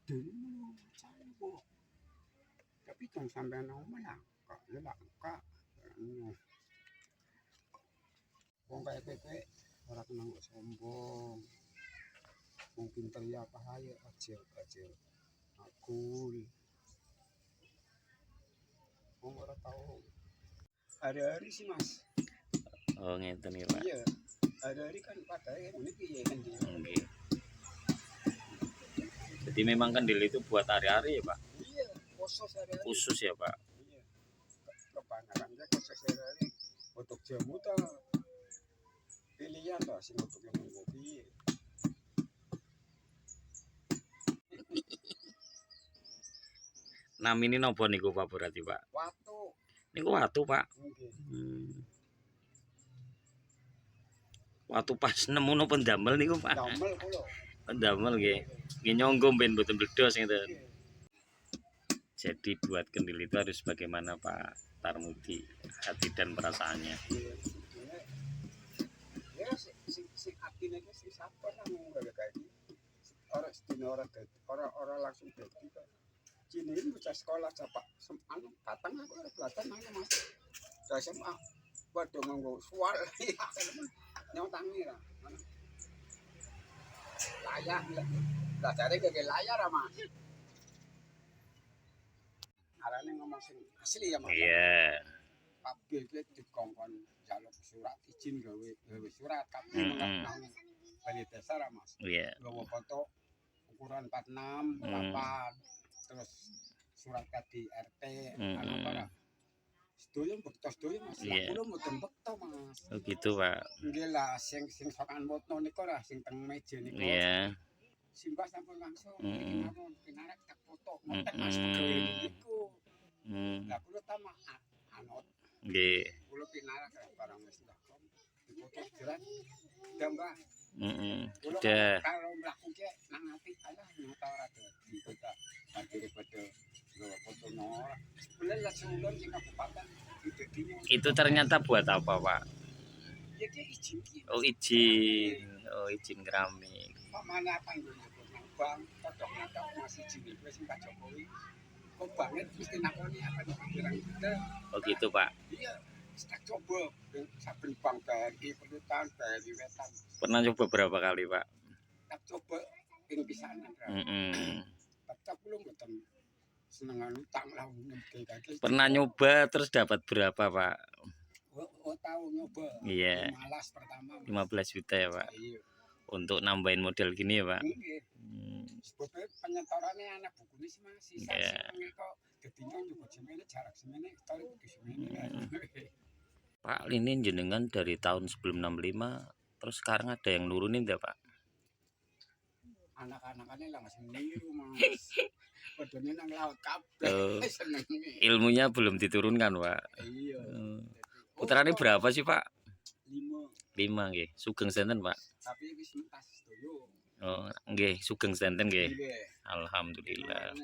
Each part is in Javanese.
Gedhe kok. Tapi jangan sampai nang omah langka, ya langka. Wong kaya kowe ora kena nggo sombong. Wong pinter ya apa ae aja aja akul. Wong ora tau hari-hari sih, Mas. Oh, ngeten iki, Pak. Iya. Hari-hari kan padahal ngene piye kan dia. Nggih. Jadi memang kendil itu buat hari-hari ya, Pak? Iya, khusus hari-hari. Khusus ya, Pak? Iya. Kebanyakan khusus hari-hari. Untuk jamu ta pilihan ta sing untuk yang nggo piye. Namine napa niku, Pak, berarti, Pak? Watu. Niku watu, Pak. Nggih. Watu pas nemu napa ndamel niku, Pak? Damel kula. Ndamel nggih. Nggih nyonggo ben mboten bledos ngeten. Nggih. Jadi buat kendil itu harus bagaimana, Pak Tarmudi, hati dan perasaannya? Iya. Ya sing sing atine iki sing sabar lah ngomong gawe kae iki. Ora sedina ora dadi, ora ora langsung dadi kok. Cini ini bocah sekolah capak anu batang aku ora belajar nang Mas. Cah SMA padha nganggo suar. Nyong tangi ra. Layar belajare gawe layar ah, Mas. Arane ngomong sing asli ya, Mas. Iya. Kabeh iki dikongkon njaluk surat izin gawe gawe surat kabeh nang balai desa ra, Mas. Iya. Gawa foto ukuran 46, 8, terus surat KD RT, anu para. Sedaya bekto sedaya, Mas. Lah Iya. kula mboten bekto, Mas. Oh gitu, Pak. Nggih lah sing sing sokan motno nika lah sing teng meja nika. Iya. Simbah sampun langsung iki mawon pinarak tak foto. Ngoten Mas pegawe niku. Lah kula tamak anut. Nggih. Kula pinarak barang wis ndak kom. Dipoto jerat. Dah, Mbah. Kula Dah. kalau mlaku ki nang ati alah nyata ora dadi kota. Daripada gawa foto ora. Sebenarnya lah sulon sing kabupaten didadine. Itu ternyata buat apa, Pak? Ya ki izin ki. Oh, izin. Oh, izin keramik. Pak mana apa nggo nyebut nang bank, cocok nang Mas izin iku sing Pak Jokowi. Kok banget mesti nakoni apa nek pirang juta. Oh gitu, Pak. Iya, tak coba saben bank BRI Pelutan, BRI Wetan. Pernah coba berapa kali, Pak? Tak coba ping pisanan ra. Tetep kula mboten senengan utang lah ngemke kaki. Pernah nyoba terus dapat berapa, Pak? Oh, tahu nyoba. Iya. 15 pertama. Mas. 15 juta ya, Pak. Iya. Untuk nambahin model gini ya, Pak. Nggih. Sebabnya penyetorannya anak bukune sih Mas. Sisa sing kok dadinya juga semene jarak semene story kudu semene. Pak, ini jenengan dari tahun sebelum 65 terus sekarang ada yang nurunin enggak, Pak? Anak-anakannya langsung niru, Mas. Padane nang laut kabeh Oh. senenge. Ilmunya belum diturunkan, Pak. Iya. Putrane berapa sih, Pak? 5. 5 nggih. Sugeng senten, Pak. Tapi wis mentas sedoyo. Oh, nggih, sugeng senten nggih. Nggih. Alhamdulillah.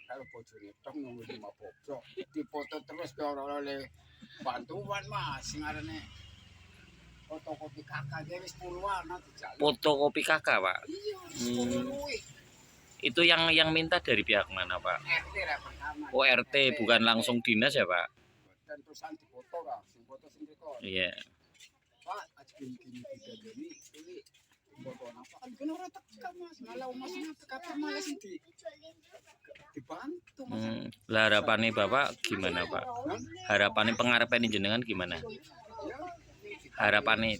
Karo bojone tok nunggu 5 bojok. Dipoto terus ke ora oleh bantuan, Mas, sing arane fotokopi kakak dia wis puluhan dijaluk. Fotokopi kakak, Pak. Iya, wis 10 luwih. Itu yang minta dari pihak mana, Pak? RT lah pertama. Oh, RT, bukan langsung dinas ya, Pak? Dan terusan dipoto lah, sing foto sing riko. Iya. Pak, aja gini-gini didandani, ini foto apa? Kan kena ora teka, Mas. Malah mas sing teka malah sing dibantu, Mas. Lah harapannya Bapak gimana, Pak? Hah? Harapannya pengarepan jenengan gimana? Ya, Harapannya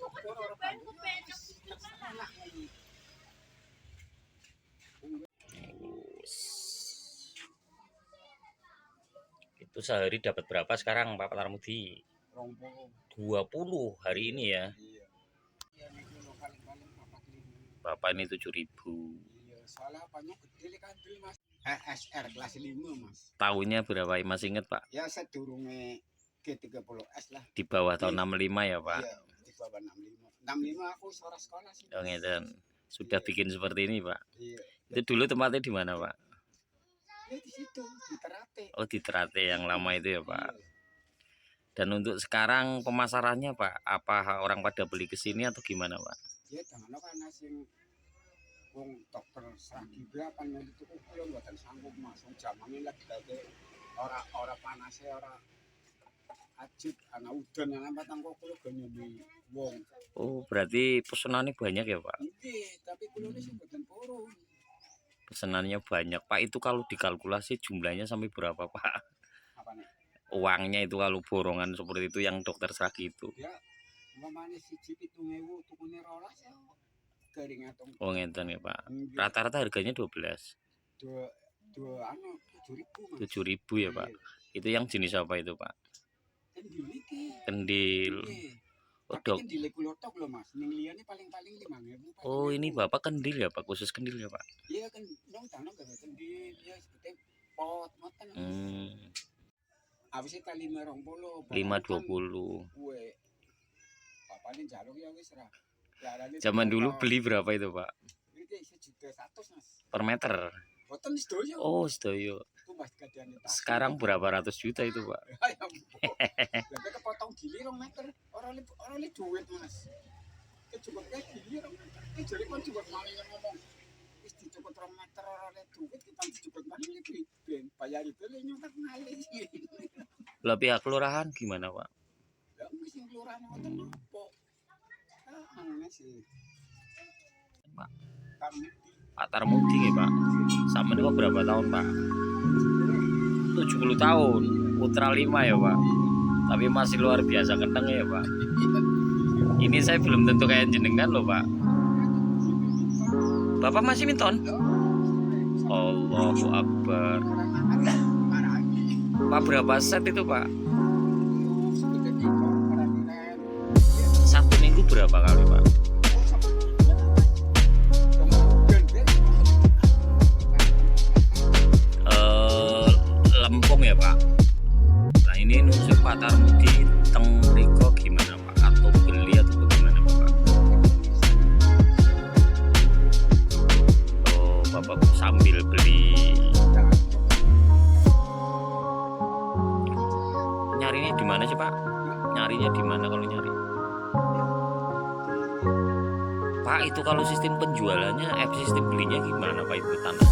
itu sehari dapat berapa sekarang, Pak Tarmudi? 20 hari ini ya. Iya. Iya niku lho paling-paling 45. Bapak ini 7.000. Iya, soalnya apanya gede kan Mas. SR kelas 5, Mas. Tahunnya berapa masih inget, Pak? Ya sedurunge G30S lah. Di bawah tahun 65 ya, Pak? Iya, di bawah 65. 65 aku ora sekolah sih. Oh, ngeten. Sudah Iya. bikin seperti ini, Pak. Iya. Itu dulu tempatnya di mana, Pak? Ya di situ, di Terate. Oh, di Terate yang lama itu ya, Pak. Iya. Dan untuk sekarang pemasarannya, Pak, apa orang pada beli ke sini atau gimana, Pak? Ya jangan kan sing Wong dokter Sragi apa nyari tuku kula mboten sanggup, Mas. Wong jamane lagi dadi ora ora panase ora ajut ana udan ana patang kok kula gak nyambi wong. Oh, berarti pesenannya banyak ya, Pak? Nggih, tapi kula sing mboten purun. Pesenannya banyak, Pak. Itu kalau dikalkulasi jumlahnya sampai berapa, Pak? Apa nih? Uangnya itu kalau borongan seperti itu yang dokter Sragi itu. Ya, umpamane siji 7.000 tukune 12 ya. Garing atung. Oh, ngenten ya, Pak. Nggih. Rata-rata harganya 12. Dua dua anu 7.000, Mas. 7.000 ya, Pak. Itu yang jenis apa itu, Pak? Kendil iki. Kendil. Nggih. Oh, Tapi dok. kendile kula tok lho, Mas. Ning liyane paling-paling 5.000. Oh, ini Bapak kendil ya, Pak? Khusus kendil ya, Pak? Iya kan, nong tanah gawe kendil, ya sebetulnya pot ngoten. Awise ta 5.20. 5.20. Kuwe. Bapakne njaluk ya wis ra. Ya arane Zaman dulu beli berapa itu, Pak? Iki 1.100.000, Mas. Per meter. Boten sedaya. Oh, sedaya. Tumbas gadane tas. Sekarang berapa ratus juta itu, Pak? Ya ampun. Lah kepotong gili 2 meter, ora li duit, Mas. Kecukup kae gili 2 meter. Ki jare kon cukup maling yang ngomong. Wis dicukut 2 meter ora li duit, kita dicukut maling li ben bayar itu li nyontak ngalih. Lah pihak kelurahan gimana, Pak? Lah wis sing kelurahan ngoten nopo? Ah, aneh sih. Pak. Kami Pak Tarmudi nggih, Pak. Sama kok berapa tahun, Pak? 70 tahun. Putra 5 ya, Pak. Tapi masih luar biasa kenceng ya, Pak. Ini saya belum tentu kayak jenengan loh, Pak. Bapak masih minton? Allahu Akbar. Pak, berapa set itu, Pak? Satu minggu berapa kali, Pak? Lempung ya, Pak. Nah ini nusuk Pak Tarmudi teng mriko gimana, Pak? Atau beli atau bagaimana, Bapak? Oh, Bapak sambil beli. Nyarinya di mana sih, Pak? Nyarinya di mana kalau nyari? Pak, itu kalau sistem penjualannya, sistem belinya gimana, Pak, itu tanah?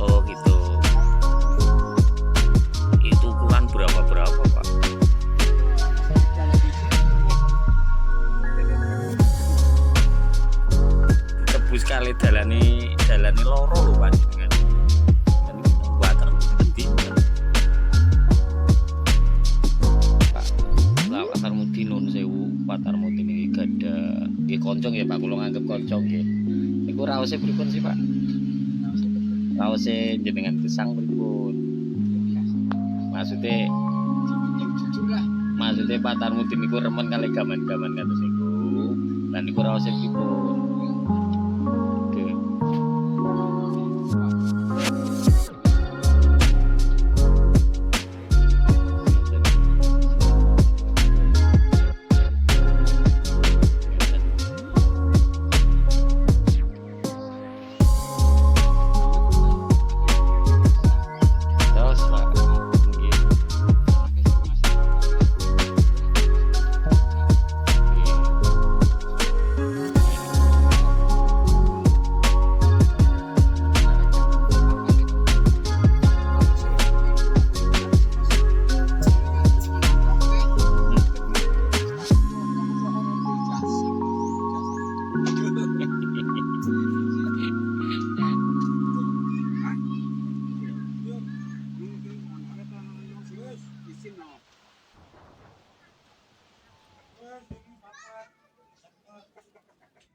Oh gitu. Itu ukuran berapa-berapa, Pak? Tebus kali dalane dalane loro lho, Pak, jenengan. Dan buatan penting. Pak, Pak Tarmudi nun sewu, Pak Tarmudi niki gadah nggih kanca nggih, Pak, kula nganggep kanca nggih. Niku raose pripun sih, Pak? Raose jenengan gesang pripun? Maksudnya maksudnya Pak Tarmudi niku remen kali gaman-gaman kados niku. Lah niku raose pripun?